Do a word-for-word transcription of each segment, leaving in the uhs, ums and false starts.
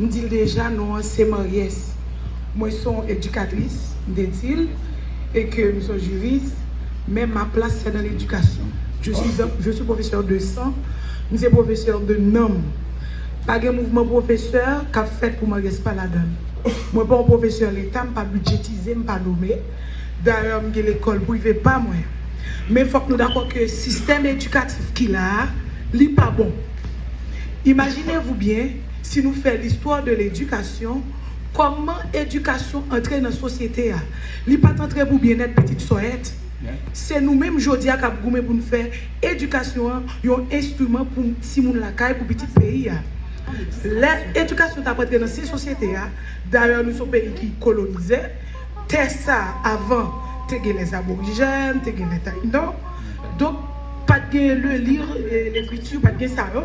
M di l deja, non an se Maryès. Mwen se yon edikatris, m te di l, e ke m se yon jiris, men ma place c'est dans l'éducation. Je suis, je suis professeur de sang, m se pwofesè de nanm. Pa gen mouvman pwofesè k ap fèt pou Maryès pa ladan l. Mwen pa yon pwofesè leta, m pa bidjetize, m pa nome. Dayè, m gen lekòl prive pa mwen. Men fòk nou dakò ke sistèm edikatif ki la a, li pa bon. Imaginez-vous bien, si nou fè l'histoire de l'éducation, kòman edikasyon antre nan sosyete a? Li pa t antre pou byennèt pitit sòyèt. Se nou menm jodi a k ap goumen pou n fè edikasyon an yon enstriman pou timoun lakay, pou pitit peyi a. Lè edikasyon t ap antre nan sen sosyete a, dayè nou se yon peyi ki kolonize, tè sa avan te gen lèzaborijèn, te gen lètayino. Donk, pa t gen le lire et l'écriture, pa t gen sa yo.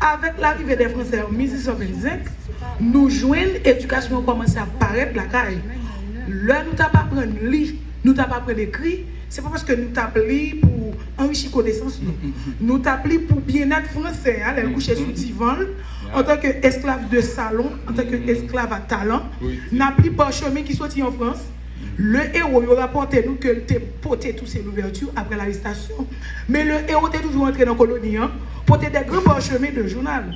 Avèk larive dè Fransè an mil sis san vennsenk, nou jwenn edikasyon an kòmanse ap parèt lakay. Lè nou t ap aprann li, nou t ap aprann ekri, se pa paske nou t ap li pou anrichi konesans nou. Nou t ap li pou byennèt fransè a, lè l kouche sou divan l, antanke esklav de salon, antanke esklav a talan, n ap li Parchemin ki soti an Frans. Le Héros, yo rapòte nou ke l te pote Toussaint Louverture apre larestasyon. Men Le Héros te toujou antre nan koloni an, pote de gran Parchemin de jounal.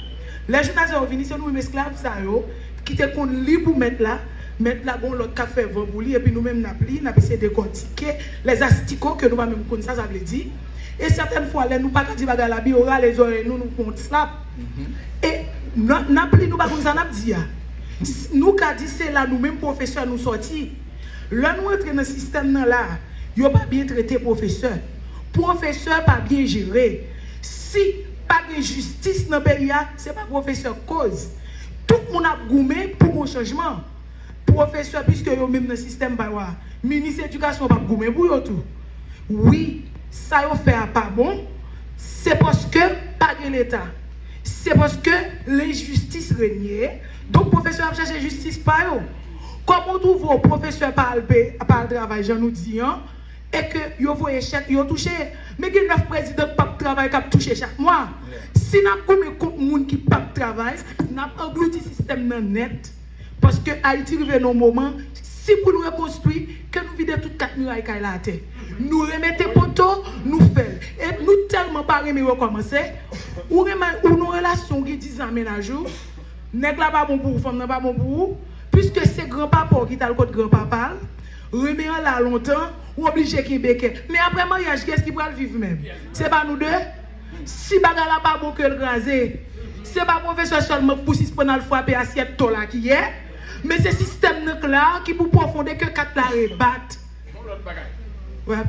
Lè jounal sa yo vini, se nou menm esklav sa yo ki te konn li pou mèt la. Mèt la gon lòt k ap fè van pou li, epi nou menm n ap li, n ap eseye dekòtike les asticots ke nou pa menm konn sa sa vle di. E sètèn fwa, lè nou pa ka di bagay la byen, yo rale zòrèy nou, nou pran yon slap. E n, n ap li, nou pa konn sa n ap di a. S-, nou ka di se la nou menm pwofesè nou sòti. Lè nou antre nan sistèm nan la, yo pa byen trete pwofesè. Pwofesè pa byen jere. Si pa gen jistis nan peyi a, se pa pwofesè k koz. Tout moun ap goumen pou gon chanjman. Pwofesè, piske yo menm nan sistèm pa yo a, minis edikasyon p ap goumen pou yo tou. Wi, sa yo fè a pa bon, se paske pa gen Leta. Se paske lenjistis renye, donk pwofesè ap chache jistis pa yo. Kòman w twouve w pwofesè pa al pe-, pa al travay jan nou di an, e ke yo voye chèk, yo touche? Men gen nèf prezidan k p ap travay, k ap touche chak mwa. Si n ap goumen kont moun ki p ap travay, n ap anglouti sistèm nan nèt. Paske Ayiti rive nan yon moman, si pou n rekonstwi, ke nou vide tout kat miray kay la atè. Nou remete poto, nou fè l. E nou tèlman pa renmen rekòmanse. Ou renmen, ou nan relasyon, ou gen diz an mennaj ou, nèg la pa bon pou ou, fanm nan pa bon pou ou, piske se granpapa w ki t al kot granpapa l, renmen an la lontan, ou oblije kenbe kè. Men apre maryaj, kiyès ki pral viv menm? Se pa nou de? Si bagay la pa bon, ke l kraze. Se pa pwofesè sèlman k pou sispann al frape asyèt to la kiyè, men se sistèm nan k la ki pou pwofonde, ke kat la rebat. Wè.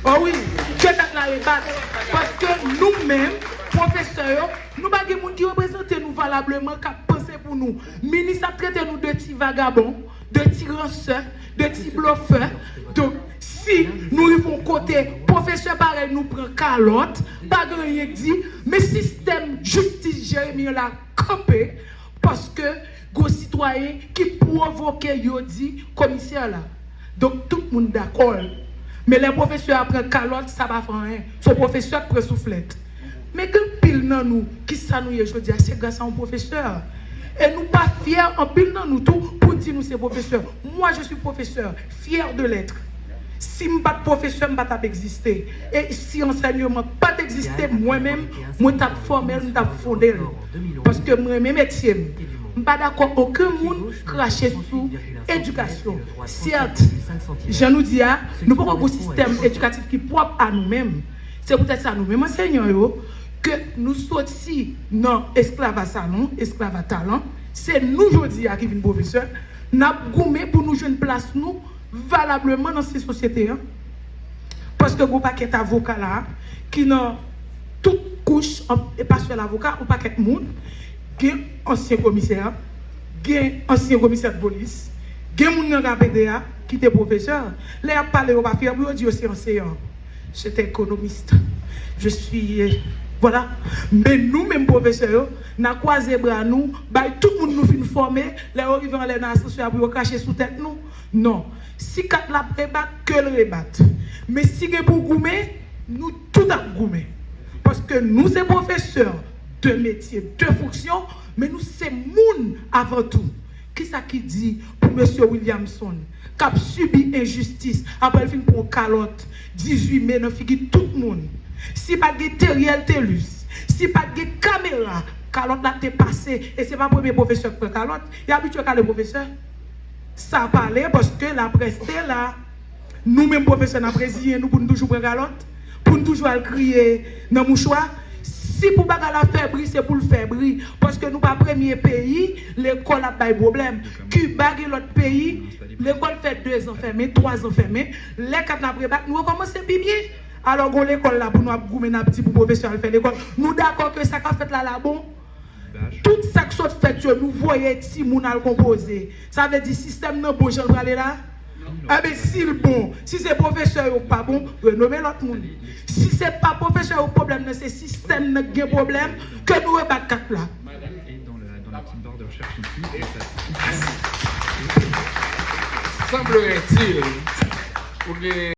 O wi, ke kat la rebat. Paske nou menm, pwofesè yo, nou pa gen moun ki reprezante nou valableman, k ap panse pou nou. Minis ap trete nou de ti vagabon, de ti ransè, de ti blofè. Donk, si nou rive yon kote, pwofesè parèy nou pran kalòt, pa gen anyen k di, men sistèm jistis Jeremi an la kanpe, paske gon sitwayen ki pwovoke, yo di, komisè la. Donk, tout moun dakò l. Men lè pwofesè a pran kalòt, sa pa fè anyen. Se yon pwofesè k pran souflèt. Men gen anpil nan nou, kisa nou ye jodi a? Se gras a yon pwofesè. E nou pa fyè, anpil nan nou tou, pou n di nou se pwofesè. Moi, je suis professeur, fier de l'être. Si m pa t pwofesè, m pa t ap egziste. E si ansèyman pa t egziste, mwen menm, mwen t ap fòme l, m t ap fonde l. Paske m renmen metye m. M pa dakò okenn moun krache sou edikasyon. Sèt, jan nou di a, nou poko gon sistèm edikatif ki pwòp a nou menm. Se poutèt sa nou menm ansenyan yo, ke nou soti nan esklav a salon, esklav a talan, se nou jodi a ki vin pwofesè, n ap goumen pou nou jwenn plas nou valableman nan se sosyete an. Paske gon pakèt avoka la ki nan tout kouch, an-, e pa sèl avoka, yon pakèt moun, gen ansyen komisè, gen ansyen komisè de polis, gen moun nan K P D a ki te pwofesè. Lè y ap pale, yo pa fyè pou yo di yo se anseyan. J'étais économiste. Je suis, euh, voilà. Men nou menm pwofesè yo, n a kwaze bra nou, bay tout moun nou fin fòme, lè yo rive anlè nan asansè a pou yo krache sou tèt nou. Non. Si kat la ap rebat, ke l rebat. Men si gen pou goumen, nou tout ap goumen. Paske nou se pwofesè de metye, de fonksyon, men nou se moun avan tou. Kisa ki di pou mesye Williamson k ap sibi enjistis apre l fin pran kalòt dizuit me nan figi tout moun? Si pa t gen Theriel Thelus, si pa t gen kamera, kalòt la te pase. E se pa premye pwofesè k pran kalòt. Y abitye kale pwofesè. Sa pale paske laprès te la. Nou menm pwofesè n ap reziyen nou pou n toujou pran kalòt, pou n toujou al kriye nan mouchwa. Si pou bagay la fè bri, se pou l fè bri. Paske nou pa premye peyi lekòl ap bay pwoblèm. Kiba gen lòt peyi, lekòl fè dezan fèmen, twazan fèmen. Lè kat la ap rebak, nou rekòmanse pi byen. Alò, gon lekòl la pou nou ap goumen, n ap di pou pwofesè al fè lekòl. Nou dakò ke sa k ap fèt la la bon? Tout sa k sot fèt yo, nou voye timoun al konpoze. Sa vle di sistèm nan bon jan l prale la? Enben, si l bon, si se pwofesè yo k pa bon, renome lòt moun. Si se pa pwofesè yo k pwoblèm nan, se sistèm nan k gen pwoblèm, ke nou rebak kat la. Semblerait-il, ou gen